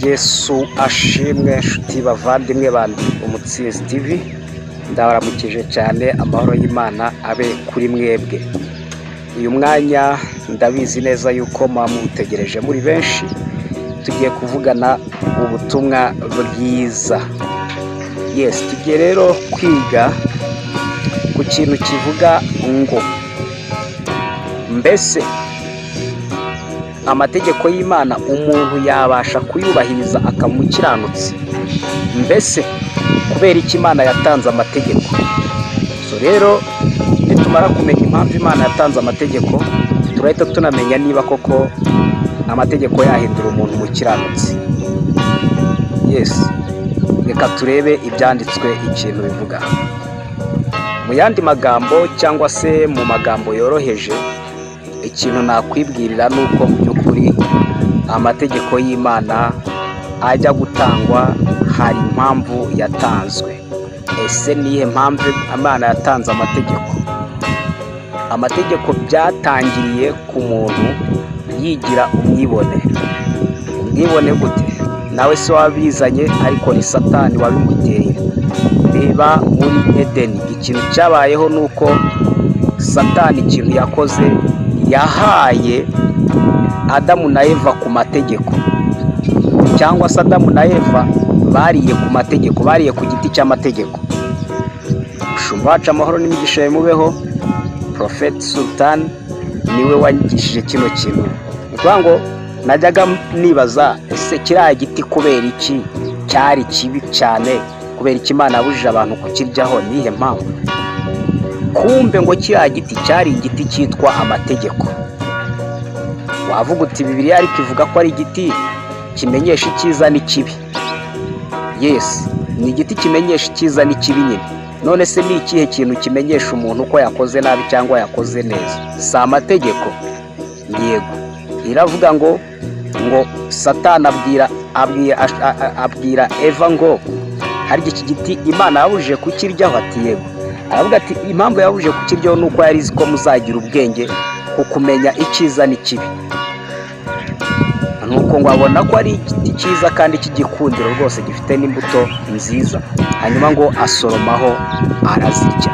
Yesu ashimwe, nshuti bavandimwe bandi Umutsinzi TV, ndabaramukije cyane. Amahoro y'Imana abe kuri mwebwe. Uyu mwanya ndabizi neza yuko muba muwutegereje muri benshi. Tugiye kuvugana ubutumwa bwiza. Yes, tugiye rero kwiga ku kintu kivuga ngo: mbese amategeko y'Imana umuntu yabasha kuyubahiriza akaba umukiranutsi? Mbese kubera iki Imana yatanze amategeko? So rero, nitumara kumenya impamvu Imana yatanze amategeko, turahita tunamenya niba koko amategeko yahindura umuntu umukiranutsi. Yes, reka turebe Ibyanditswe ikintu bivuga. Mu yandi magambo, cyangwa se mu magambo yoroheje, ikintu nakwibwirira ni uko mu by'ukuri amategeko y'Imana ajya gutangwa hari impamvu yatanzwe. Ese niyihe mpamvu Imana yatanze amategeko? Amategeko byatangiriye ku muntu yigira umwibone. Umwibone gute? Nawe se wabizanye, ariko ni Satani wabimuteye. Reba muri Edeni, ikintu cyabayeho ni uko Satani ikintu yakoze, yahaye Adamu na Eva ku mategeko, cyangwa se Adamu na Eva bariye ku mategeko, bariye ku giti cy'amategeko. Umushumba wacu, amahoro n'imigisha bimubeho, Porofeti Sultani, niwe wanyigishije kino kintu. Ni ukuvuga ngo najyaga nibaza: ese kiriya giti kubera iki cyari kibi cyane? Kubera iki Imana yabujije abantu kukiryaho? Nihe mpamvu? Kumbe ngo kiriya giti cyari igiti cyitwa amategeko. Wavuga uti: "Bibiliya ariko ivuga ko ari igiti kimenyesha icyiza n'ikibi." Yes, ni igiti kimenyesha icyiza n'ikibi nyine. None se ni ikihe kintu kimenyesha umuntu ko yakoze nabi cyangwa yakoze neza? Si amategeko? Yego. Iravuga ngo Satani abwira Eva ngo: "Harya iki giti Imana yabujije kukiryaho?" Ati: "Yego." Aravuga ati: "Impamvu yabujije kukiryaho ni uko yari izi ko muzagira ubwenge ku kumenya icyiza n'ikibi." Nuko ngo abona ko ari igiti cyiza kandi cy'igikundiro rwose, gifite n'imbuto nziza, hanyuma ngo asoromaho arazirya.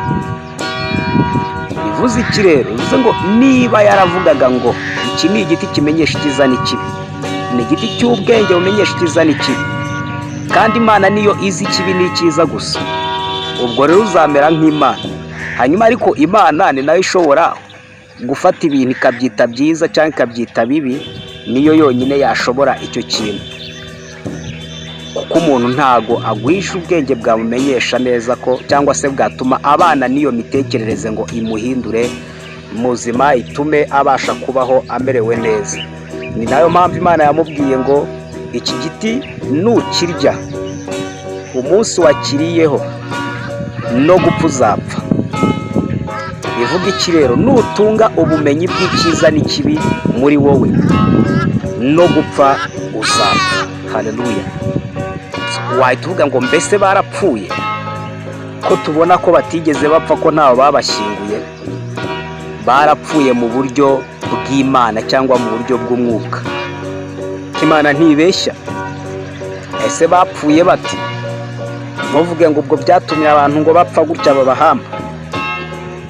Bivuze iki rero? Bivuze ngo niba yaravugaga ngo iki ni igiti kimenyesha icyiza n'ikibi, ni igiti cy'ubwenge bumenyesha icyiza n'ikibi, kandi Imana niyo izi ikibi n'icyiza gusa. Ubwo rero uzamera nk'Imana. Hanyuma ariko Imana ni nayo ishobora gufata ibintu ikabyita byiza cyangwa ikabyita bibi. Niyo yonyine yashobora icyo kintu, kuko umuntu ntago agwisha ubwenge bwamumenyesha neza ko, cyangwa se bwatuma abana n'iyo mitekerereze ngo imuhindure muzima, itume abasha kubaho amerewe neza. Ni nayo mpamvu Imana yamubwiye ngo: "Iki giti nukirya, umunsi wakiriyeho no gupfa uzapfa." Bivuga iki rero? Nutunga ubumenyi bw'icyiza n'ikibi muri wowe, no gupfa uzapfa. Haleluya! Wahita uvuga ngo: "Mbese barapfuye ko tubona ko batigeze bapfa, ko ntawe babashyinguye?" Barapfuye mu buryo bw'Imana cyangwa mu buryo bw'umwuka. Imana ntibeshya. Ese bapfuye bati? Ntuvuge ngo ubwo byatumye abantu ngo bapfa gutya babahamba.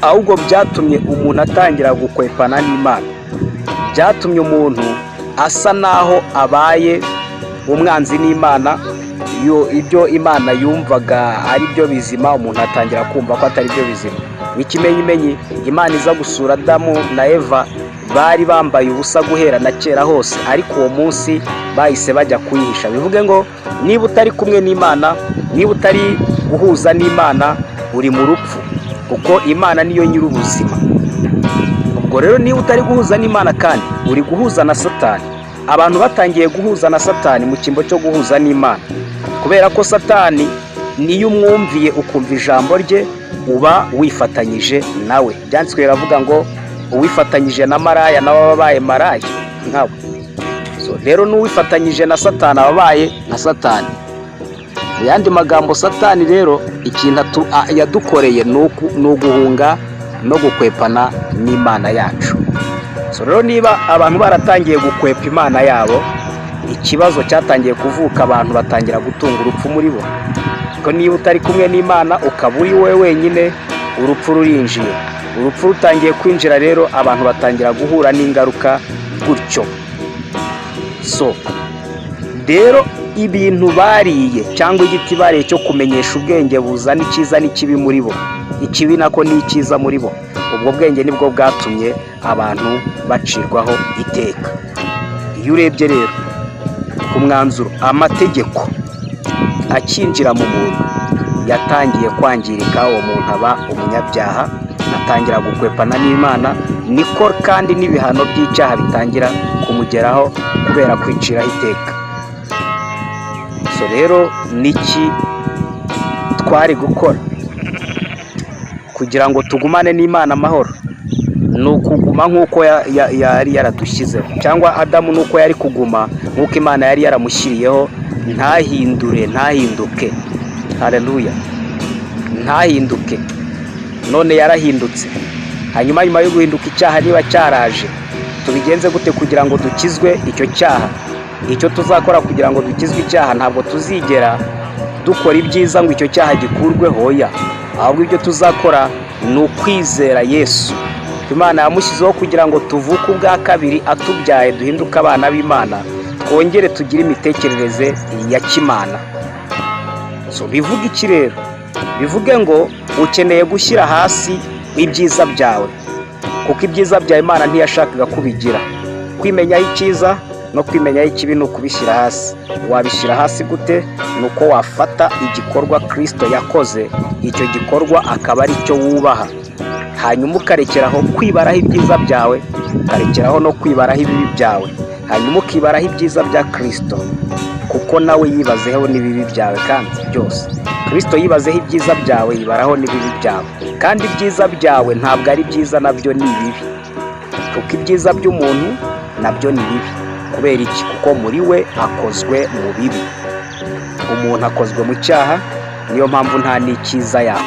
Ahubwo byatumye umuntu atangira gukwepana n'Imana, byatumye umuntu asa naho abaye umwanzi n'Imana. Ibyo Imana yumvaga ari byo bizima, umuntu atangira kumva ko atari byo bizima. N'ikimenyimenyi, Imana iza gusura Adamu na Eva, bari bambaye ubusa guhera na kera hose, ariko uwo munsi bahise bajya kuyihisha. Bivuge ngo niba utari kumwe n'Imana, niba utari guhuza n'Imana, uri mu rupfu, kuko Imana niyo nyir'ubuzima. Ubwo rero niba utari guhuza n'Imana kandi uri guhuza na Satani, abantu batangiye guhuza na Satani mu cyimbo cyo guhuza n'Imana, kubera ko Satani niyo umwumviye, ukumva ijambo rye, uba wifatanyije nawe. Byanditswe biravuga ngo uwifatanyije na maraya nawe aba abaye maraya nkawe. So rero n'uwifatanyije na Satani aba abaye nka Satani. Mu yandi magambo, Satani rero ikintu yadukoreye ni uguhunga no gukwepana n'Imana yacu. So rero niba abantu baratangiye gukwepa Imana yabo Ikibazo cyatangiye kuvuka, abantu batangira gutunga urupfu muri bo, ko niba utari kumwe n'Imana ukaba uri wowe wenyine, urupfu rurinjiye. Urupfu rutangiye kwinjira rero, abantu batangira guhura n'ingaruka gutyo. So rero ibintu bariye cyangwa igiti bariye cyo kumenyesha ubwenge buzana icyiza n'ikibi muri bo, ikibi nako ni icyiza muri bo, ubwo bwenge nibwo bwatumye abantu bacirwaho iteka. Iyo urebye rero ku mwanzuro, amategeko akinjira mu muntu yatangiye kwangirika, uwo muntu aba umunyabyaha, atangira gukwepana n'Imana. Niko kandi n'ibihano by'icyaha bitangira kumugeraho kubera kwiciraho iteka. So rero niki twari gukora kugira ngo tugumane n'Imana amahoro? Ni ukuguma nk'uko yari yaradushyizeho, cyangwa Adamu nuko yari kuguma nk'uko Imana yari yaramushyiriyeho, ntahindure, ntahinduke. Hareruya, ntahinduke. None yarahindutse. Hanyuma nyuma yo guhinduka, icyaha niba cyaraje, tubigenze gute kugira ngo dukizwe icyo cyaha? Icyo tuzakora kugira ngo dukizwe icyaha, ntabwo tuzigera dukora ibyiza ngo icyo cyaha gikurweho, oya. Ahubwo ibyo tuzakora ni ukwizera Yesu. Imana yamushyizeho kugira ngo tuvuke ubwa kabiri, atubyaye duhinduke abana b'Imana, twongere tugire imitekerereze ya kimana. So bivuga iki rero? Bivuge ngo ukeneye gushyira hasi ibyiza byawe, kuko ibyiza bya Imana ntiyashakaga kubigira. Kwimenyaho icyiza no kwimenyaho ikibi ni ukubishyira hasi. Wabishyira hasi gute? Ni uko wafata igikorwa Kirisito yakoze, icyo gikorwa akaba ari cyo wubaha, hanyuma ukarekeraho kwibaraho ibyiza byawe, ukarekeraho no kwibaraho ibibi byawe, hanyuma ukibaraho ibyiza bya Kirisito, kuko nawe yibazeho n'ibibi byawe. Kandi byose Kirisito yibazeho, ibyiza byawe yibaraho n'ibibi byawe. Kandi ibyiza byawe ntabwo ari byiza, nabyo ni ibibi, kuko ibyiza by'umuntu nabyo ni bibi. Kubera iki? Kuko muri we akozwe mu bibi. Umuntu akozwe mu cyaha, niyo mpamvu nta n'icyiza yakora.